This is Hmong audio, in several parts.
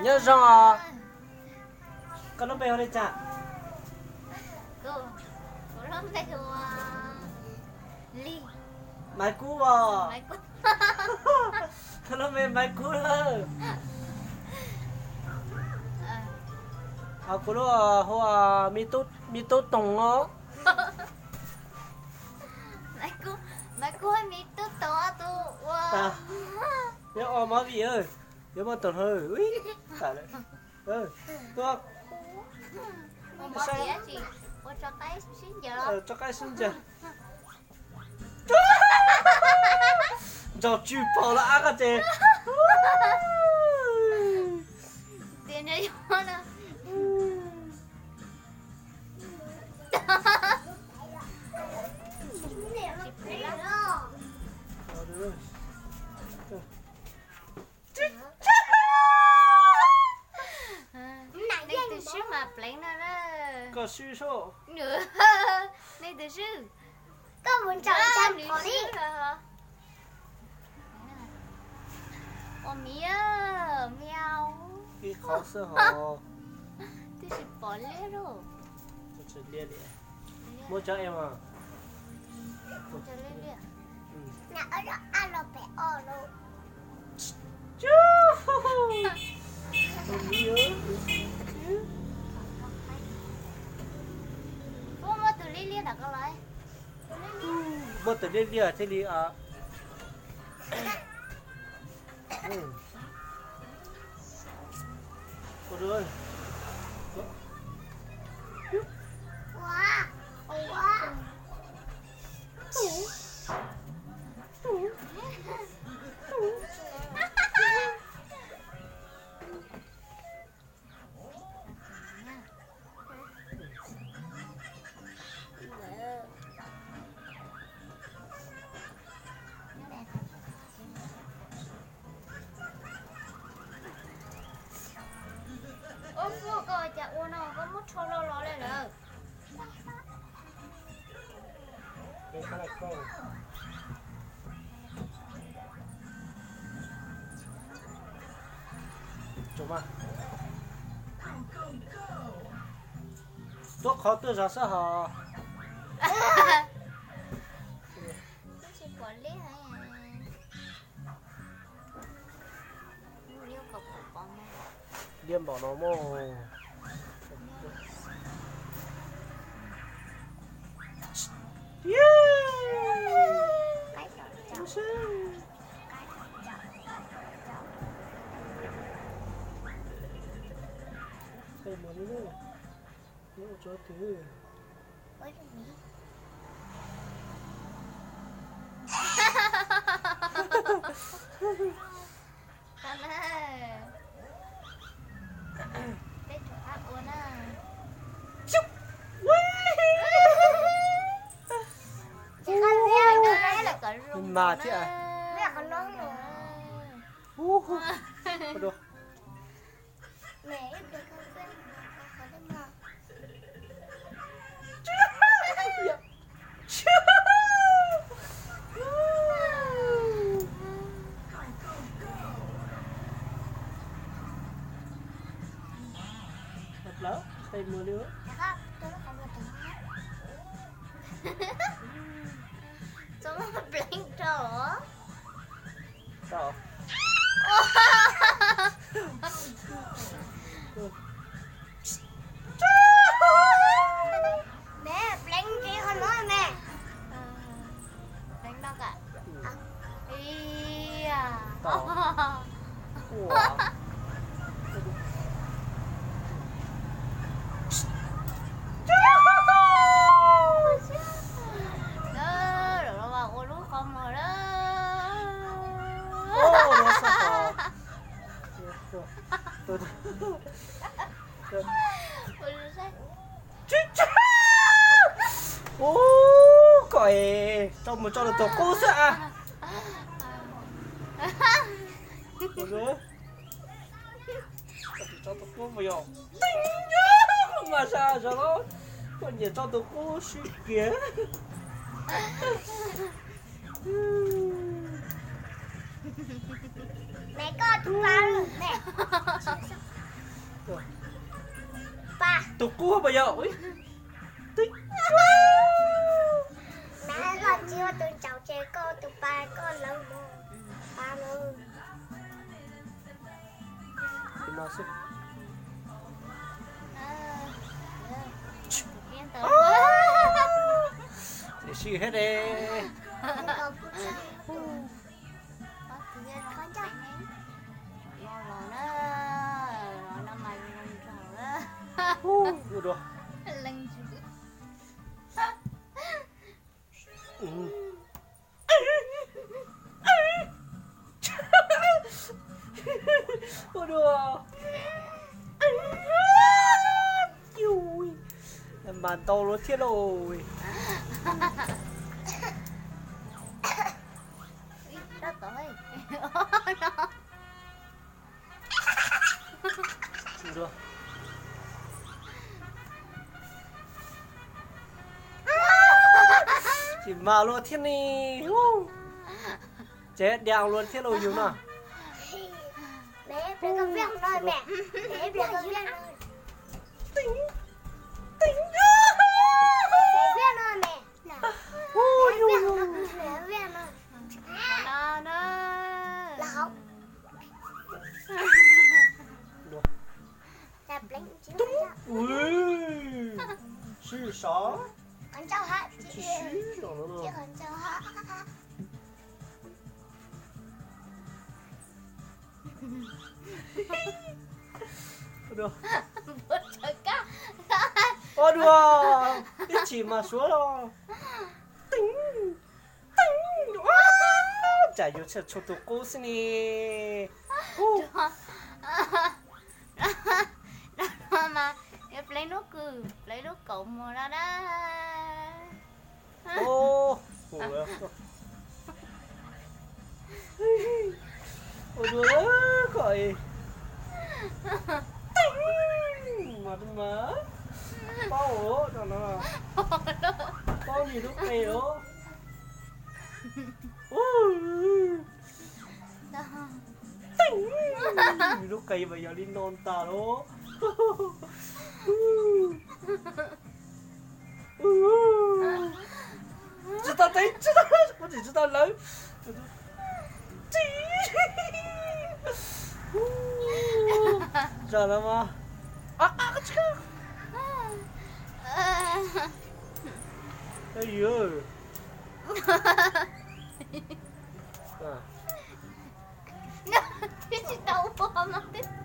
Nyob zoo os. Koj lub npe hu li cas? Maiv Kub os. Koj lub npe Maiv Kub lawm. Ho kuv lub hu Me Tub Toog os. Maiv Kub, Me Tub Toog tus ua. Yuav ua mov vim, yuav muaj tus hlub. Tuaj, tso qaib sib ncaws. Ntsaum tsw pom los ab qab ces. Nej tus swb mas pleev no na. Koj swb soj. Nej tus swb. Koj mus ntsam ntsam pom li. Ua miau miau. Ib qhov xwb hos. Twb tsis pom liab lauj. Muab cov em mas. Muab tus liab liab thiaj li. Ub, koj ua cas ua no koj muab rho loj los li lawm. Tuaj qhov tuaj zog xwb hos. Liab npaum no mog. Tau na. Peb rov qab ua na. Mas thiab. Plaub qe mus li. Txhob muab pleev rau. Me, pleev ntsis qhov no me. Pleev no kam. Ua. Lawv los ua lub qhov muag lawm. Ua lub saib. Ub, koj es tso mus tso rau tus qub xwb a. Koj tsis tso tus qub puas yog? Mas sab zog los, koj nyiam tso tus qub sib kiag. Me, koj tus pa me. Tus qub puas yog? Tus ntsaum ces koj tus pas koj lawv mus pas lawm. Tiam sis hej de. Ua dua. Ua dua. Mas ntau luaj thiab lauj. Tsis mas luaj thiab ne. Ces diam luaj thiab lauj yus no. Ui, sib sov. Ua dua, ib chim mas suav los. Tsam yuav txhij tshuav tus qub xwb ne. Mas pleev lub kws, pleev lub kaum mus no na. Ua dua koj mas, mas paub no, paub nws lub qe os. Nws lub qe mas yog li no ntag los. Tsis tau tev, tsis tau, kuv tsis, tsis tau lawv. Zam no mas.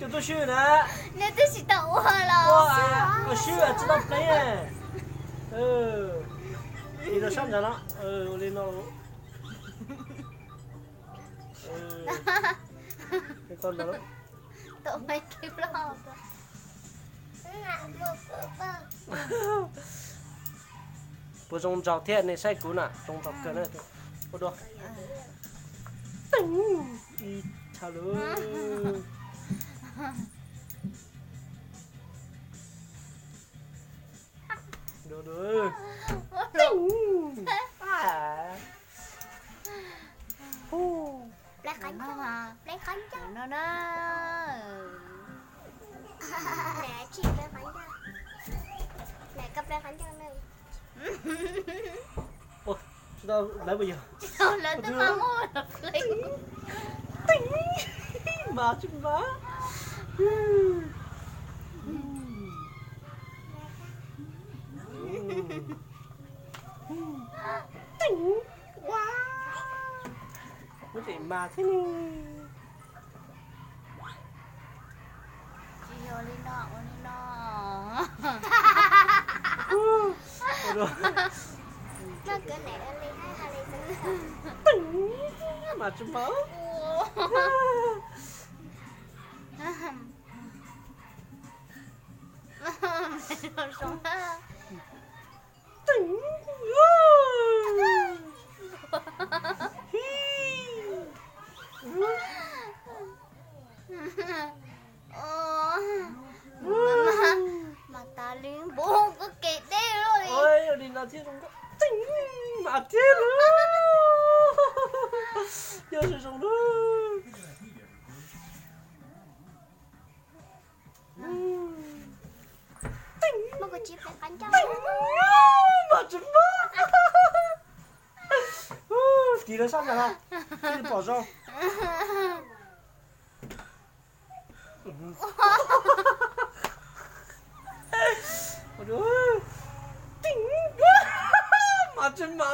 Tus twb swb na. Nws twb tsis tau ua los. Ua, ua swb tsis tau pleev. Li no sab ntawd no, ua li no. Puas zoo nraug thiab nej saib kuv na, zoo nraug kawg na. Ua dua. Ib tshaj lawm. Dua, dua. Pleev qhov ncauj, pleev qhov ncauj no na. Tsis pleev qhov ncauj. Koj pleev qhov ncauj na. Tsis tau lawv puas yog? Tsis tau lawv twb mas muaj pleev. Mas tsis mas. Muab tseem mas thiab ne. Tsis yog li no, ua li no. Mas tsis mas. Mas tas li npoo koj kev deb li. Ua li no thiab zoo, mas thiab lawm. Yog zoo zoo na. Mas tsis muaj. Tiv lawv sab ntawd na, pom zoo. Mas tsis mas.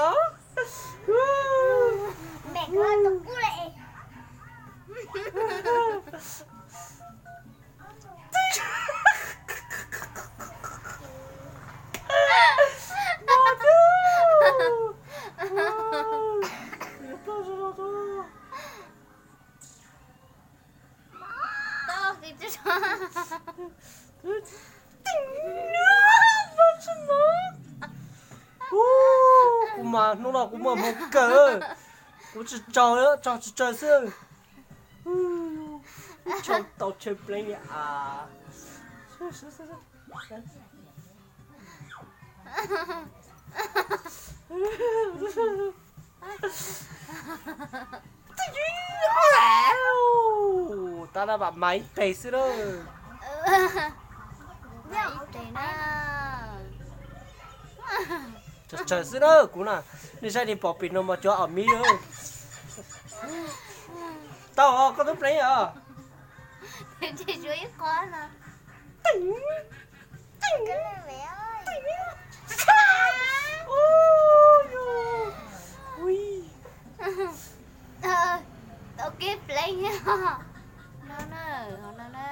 Kuv mas hnub no kuv muaj hmoo kawg, kuv tsis tsaug, tsaug tsis tsawg xwb. Tsaug tau chaw pleev li as. Tab laj vam mas ib teg xwb lawm. Tsawg tsawg xwb na kuv na, nej saib nej pom pem no mas cuag ob miv. Tau os, koj twb pleev os. Tau kev pleev no na, no na.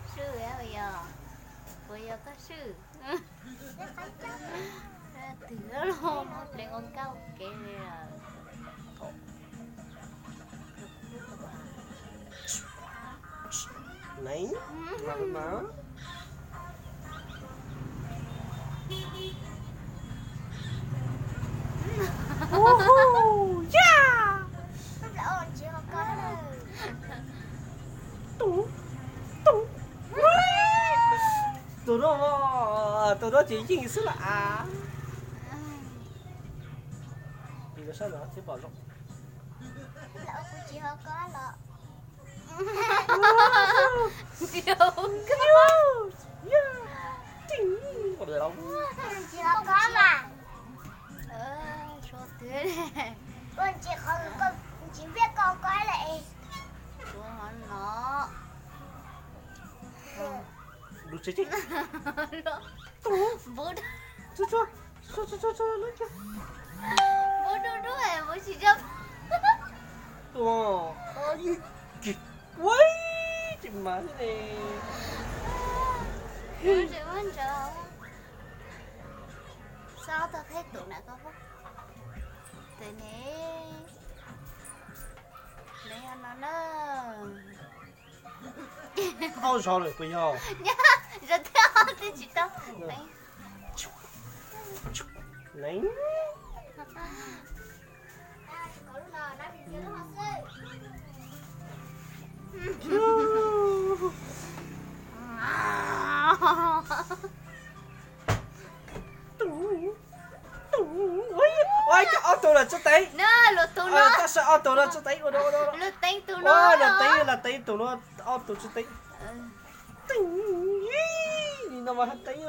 Swj yog, puas yog koj swj? Twg los pleev ua nkauj kev li. Tus no, tus no ces yeej xwb las as. Sab no thiaj pom zoo. Lub tsev, tsev. Ua, tsis mas li. Xav tau qheb tus na koj, tus ne, ne yog no na. Ob zaug lawm puas yog? Zaug thib ob twb tsis tau. Ua, ob tug lawm txuj teev. Tab sis ob tug no txuj teev, ua, los teev, los teev tus no, ob tug txuj teev. Teev, nim no mas teev.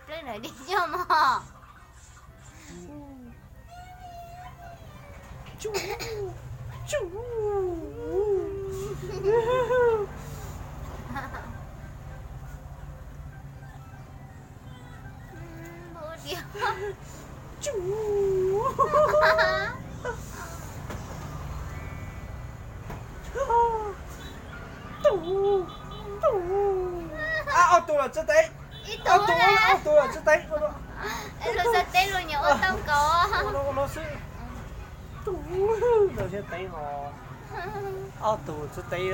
Plab ntawd di nyob mog. Ob tug los txuj teev. Ob tug, ob tug los txuj teev. Luag txuj teev luag nyiam ua tau nkaus. Ua no xwb. Tug, tug thiaj teev os. Ob tug txuj teev.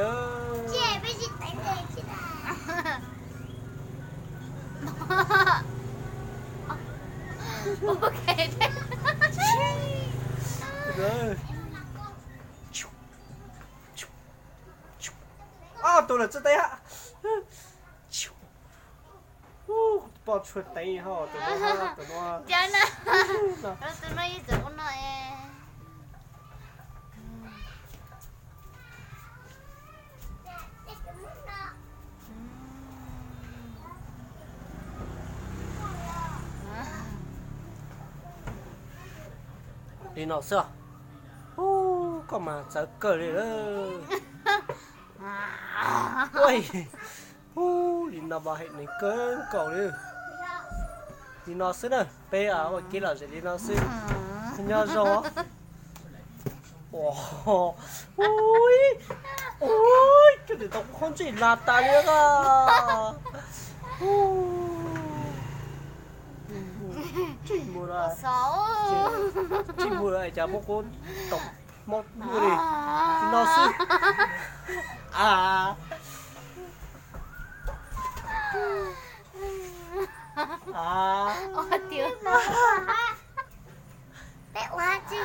Tus lawm txog teb hab. Ub, poj tshua teev ho tus no, tus no. Tus no yeej txawm ua no es. Li no xwb. Ub, koj mas txawv kawg li lawm. Ub, li no mas hem neeg kawg nkaus li. Li no xwb na, peb ua kev lom zem li no xwb. Nyob zoo. Ua, ua, koj tes tau qhov ntsej lag tas li a. Ntsej muag, ntsej muag cas muab kuv tom mob tuaj li. Li no xwb. A, a, peb ua tsi,